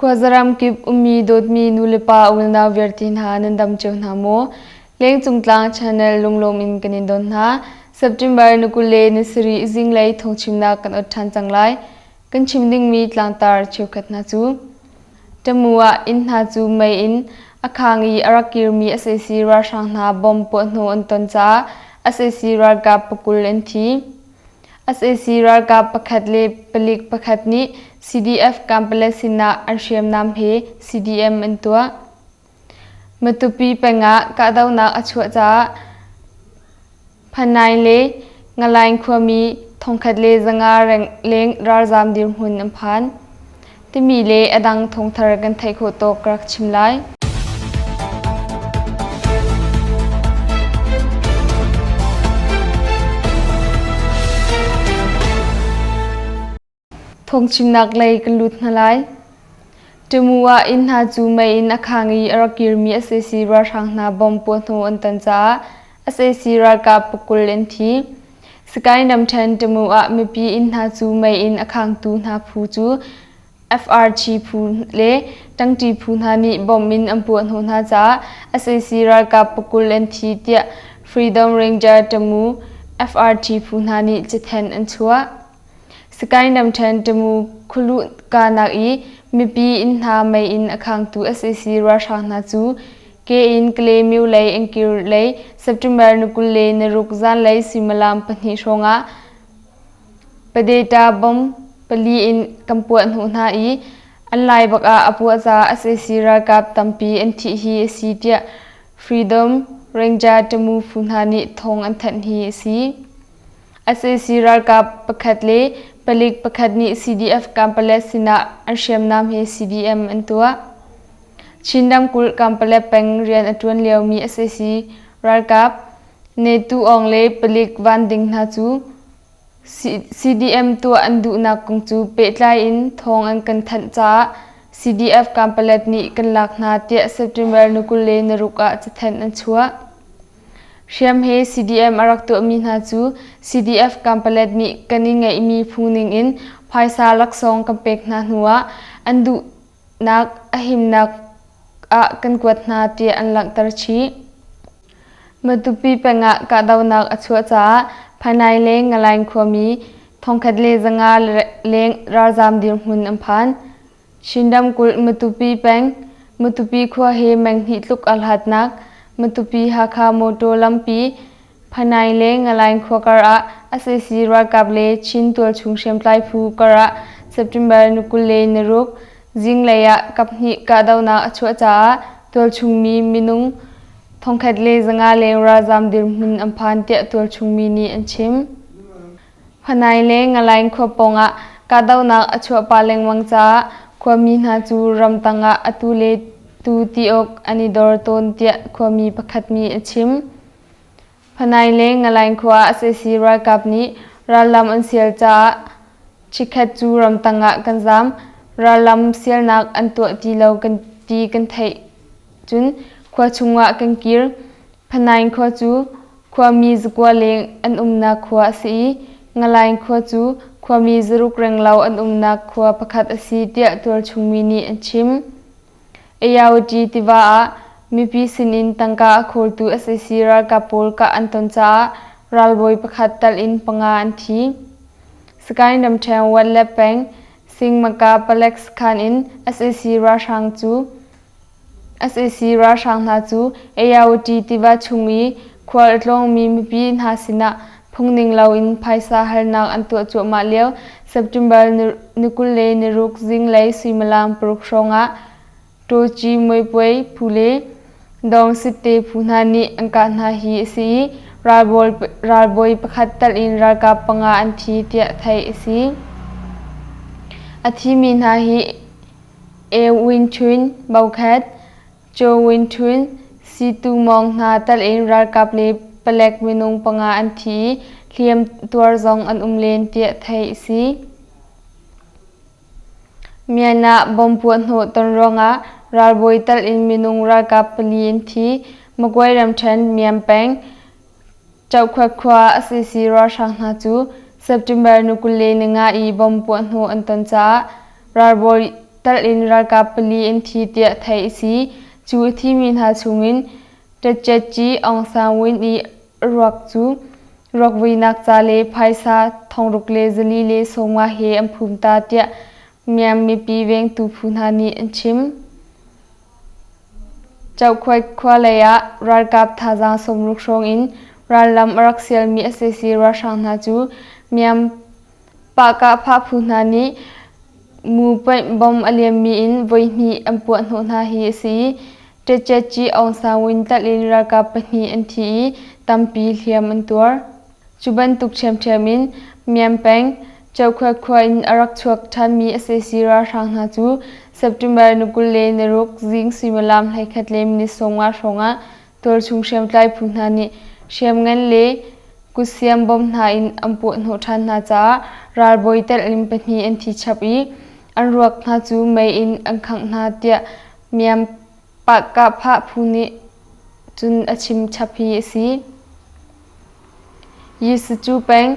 Khuazaram kip ummi dawtmi nulepa unau vialte hna nan dam cio hna maw? Lengcung Tlang Channel lunglawm in kan in don hna. September ni 20 le ni sarih zinglei thawngchimnak kan ot ṭhan cang lai. Kan chim dingmi tlangtar cheukhat hna cu Tamu ah inn hna cu mei in a khang i a rak kirmi sac ralhrang hna bomb puahhnawh an ton caah sac ralkap pakul an thi. Sac ralkap pakhat le palik pakhat nih CDF Kanpalet sinah an hriamnam he CDM an tuah. Matupi peng ah kahdohnak a chuah caah Phanai le Ngalain khuami 1500 leng ralzaam dirhmun an phan. Timi le a dang thawngthar kan theih khawh tawk ka rak chim lai. Thawngchimnak lei kan lut hna lai. Tamu ah inn hna cu mei in a khang i a rak kirmi sac ralhrang hna bomb puahhnawh an ton caah sac ralkap pakul an thi. Sakae ramṭhen Tamu ah mipi inn hna cu mei in a khangtu hna phu cu FRG phu le ṭangṭi phu hna nih bomb in an puahhnawh hna caah sac ralkap pakul an thi tiah Freedom Ranger Tamu FRG phu hna nih cathanh an chuah. Sakae ramṭhen Tamu khualuh kanak i mipi inn hna mei in a khangtu sac ralhrang hna cu ke in Kalaymyo lei an kir lei September ni 26 zanlei suimilam pahnih hrawngah Padeta bomb pali in kan puahhnawh hna i an lai bak ah a puah caah sac ralkap tampi an thih hi a si tiah Freedom Ranger Tamu phu hna nih thawng an thanh hi a si. Sac ralkap pakhat le palik pakhat nih CDF Kanpalet sinah an hriamnam he CDM an tuah. Chin ramkulh Kanpalet peng rian a ṭuan liomi sac ralkap Ne Tu Aung le palik Van Ding hna cu CDM tuah an duhnak kong cu pehtlai in thawng an kan thanh caah CDF Kanpalet nih kan lak hna tiah September ni 26 ah cathanh an chuah. Hriam he CDM a rak tuahmi hna cu CDF Kanpalet nih kan i ngeihmi phungning in phaisa laksawng kan pek hna hnuah an duhnak a himnak ah kan kuat hna tiah an langhter chih. Matupi peng ah kahdohnak a chuah caah Phainai le Ngalain khuami 1500 leng ralzaam dirhmun an phan. Chin ramkulh Matupi peng, Matupi khua he meng hnih tluk a hlatnak Matupi-Hakha motor lampi Phanai le Ngalain khua kar ah sac ralkap le Chin tualchung hriamtlai phu kar ah September ni 26 zinglei ah kaphnih kahdohnak a chuah caah tualchung mi minung 1500 leng ralzaam dirhmun an phan tiah tualchung mi nih an chim. Phanai le Ngalain khua pawngah kahdohnak a chuah pah lengmang caah khuami hna cu ramtang ah atu le tu ti awk an i dor tawn tiah khuami pakhat nih a chim. Phanai le Ngalain khua ah sac ralkap nih rallam an sial caah chikkhat cu ramtang ah kan zaam. Rallam sialnak an tuah ti lo kan ti kan theih cun khua chungah kan kir. Phanain khua cu khuami zakua leng an umnak khua a si i Ngalain khua cu khuami zaruk renglo an umnak khua pakhat a si tiah tualchungmi nih an chim. Ayawati tiva ah mipi sinin tangka a khawltu sac ralkap pawl kah an ton caah ralbawi pakhat tal in panga an thi. Sagaing ramṭhen Watle peng Singmaka palek sakhan in sac ralhrang cu Sac ralhrang hna cu Ayawati tiva chung i khual a tlawngmi mipi hna sinah phungning loin phaisa halnak an tuah cuahmah lio September ni 26 zinglei suimilam paruk hrawngah Ṭawci Muipuai phu le Dawng Sitte phu hna nih an kah hna hi a si i ralbawi pakhat tal in ralkap panga an thi tiah theih a si. A thimi hna hi E Win Htun, Bokhat, Cho Win Htun, Situ Mawng hna tal in ralkap le palek minung panga an thi i hliam tuar zong an um len tiah theih a si. Myanmar bomb puahhnawh ton ruangah ralbawi tal in minung ralkap pali an thi. Magway ramṭhen Miam peng Cohkhuat khua sac ralhrang hna cu September ni 25 i bomb puahhnawh an ton caah ralbawi Talh in ralkap pali an thi tiah theih a si. Cu a thimi hna chungin Ṭetṭetṭi Aung San Win i ruak cu ruakvuinak ca le phaisa thongruk le 450 he an phum ta tiah Myanmar mipi vengtu phu hna nih an chim. Cokhuai khua lei ah ralkap thazaang 60 hrawng in rallam a rak sialmi sac ralhrang hna cu Myanmar Pahkahphah phu hna nih mu paih bom a liammi in voihnih an puahhnawh hna hi a si i Ṭetṭetṭi Aung San Win tlalh in ralkap pahnih an thi i tampi hliam an tuar. Cu bantuk ṭhiamṭhiam in Myan peng, Cokhuai khua in a rak chuak ṭhanmi sac ralhrang hna cu September ni 26 zing suimilam 11 le minute 50 hrawngah tualchung hriamtlai phu hna nih hriamngan le kutsiam bom hna in an puahhnawh ṭhan hna caah ralbawi telh in pahnih an thi chap i an ruak hna cu mei in an khangh hna tiah Myanmar Pahkahphah phu nih cun a chim chap hi a si. Yisacu peng,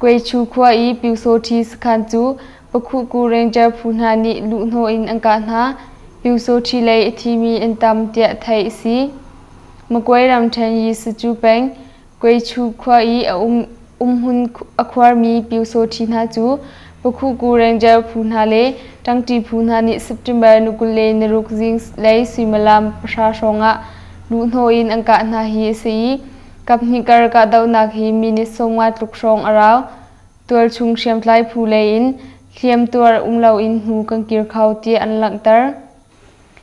Kwechu khua i Pyusawṭhi sakhan cu Pakhuhku Ranger phu hna nih luhhnawh in an kah hna. Pyusawṭhi lei a thimi an tam tiah theih a si. Magway ramṭhen Yisacu peng, Kwechu khua i a umhmun a khuarmi Pyusawṭhi hna cu Pakhuhku Ranger phu hna le ṭangṭi phu hna nih September ni 26 zinglei suimilam pahra hrawngah luhhnawh in an kah hna hi a si i Kaphnih kar kahdohnak hi minute 50 tluk hrawng a rau. Tualchung hriamtlai phu lei in hliamtuar um loin hnu kan kir kho tiah an langhter.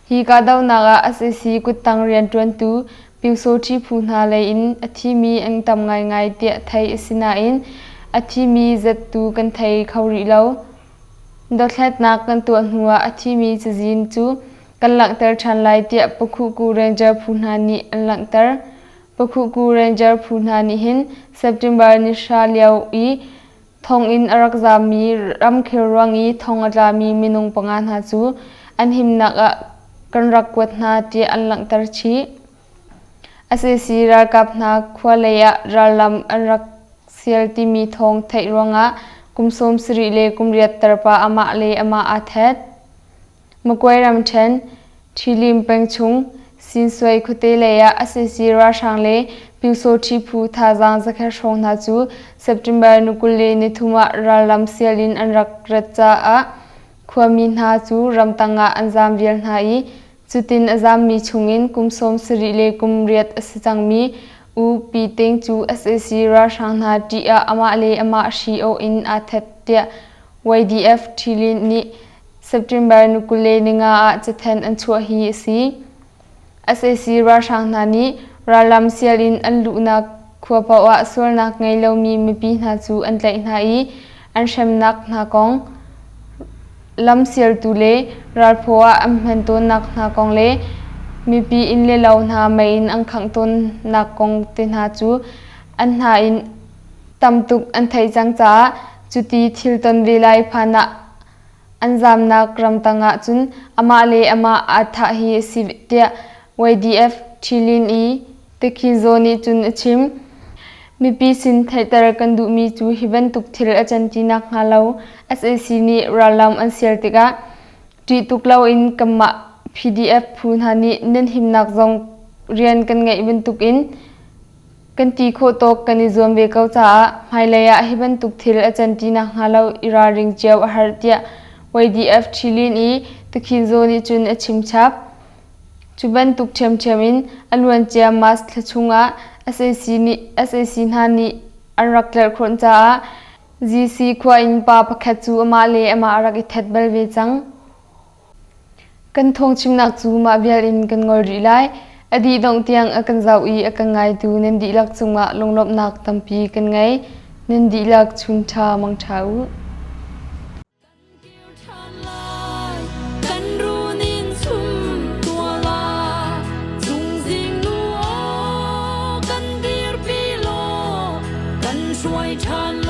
Hi kahdohnak ah sac kuttang rianṭuantu Pyusawṭhi phu hna lei in a thimi an tam ngaingai tiah theih a si nain a thimi zat tu kan thei kho rih lo. Dothlatnak kan tuah hnuah a thimi cazin cu kan langhter ṭhan lai tiah Pakhuhku Ranger phu hna nih an langhter. Pakhuhku Ranger phu hna nih hin September ni hra lio i thonginn a rak zaammi ramkhel ruang i thong a tlami minung panga hna cu an himnak ah kan rak kuat hna tiah an langhter chih. Sac ralkap hna khua lei ah rallam an rak sial timi thawng theih ruangah kum 70 le kum riat tarpa amah le amah aa that. Magway ramṭhen, Ṭhilim peng chung Sinsuai khuate lei ah sac ralhrang le Pyusawṭhi phu thazaang zakhat hrawng hna cu September ni 23 ah ralram sial in an rak rat caah khuami hna cu ramtang ah an zaam vial hna i cutin a zaammi chungin kum 70 le kum riat a si cangmi U Pi Ting cu sac ralhrang hna ṭih ah amah le amah hri awh in aa that tiah YDF Ṭhilin nih September ni 25 ah cathanh an chuah hi a si. Sac ralhrang hna nih rallam sial in an luhnak khua paoh ah sualnak ngei lomi mipi hna cu an tlaih hna i an hremnak hna kong, lam sialtu le ralphaw ah an hman tawnnak hna kong le mipi inn le lo hna mei in an khangh tawnnak kong te hna cu an hna in tam tuk an theih cang caah cuti thil ton ve lai phan ah An zaamnak ramtang ahcun amah le amah aa thah hi a si tiah YDF Ṭhilin i Tikhinzaw nih cun a chim. Mipi sin theihter kan duhmi cu hi bantuk thil a can ti nakhnga lo sac nih rallam an sial tikah ṭih tuk loin kanmah PDF phu hna nih nan himnak zong rian kan ngeih bantukin Kan ti khawh tawk kan i zuam ve ko caah hmailei ah hi bantuk thil a can ti nakhnga lo i ralring cio a har tiah YDF Ṭhilin i Takhinzaw nih cun a chim chap. Cu bantuk ṭhiamṭhiam in a luancia March thla chungah sac hna nih an rak tlerhkhawnh caah GC khua in pa pakhat cu amah le amah a rak i that bal ve cang. Kan thawngchimnak cu mah vial in kan ngol rih lai. A dih dongh tiang a kan zoh i a kan ngaitu nan dihlak cungah lunglawmhnak tampi kan ngei. Nan dihlak chun ṭha mang ṭha u. Kan runin chum tuala chungzing nu aw kan dirpi law kan hruai ṭhan.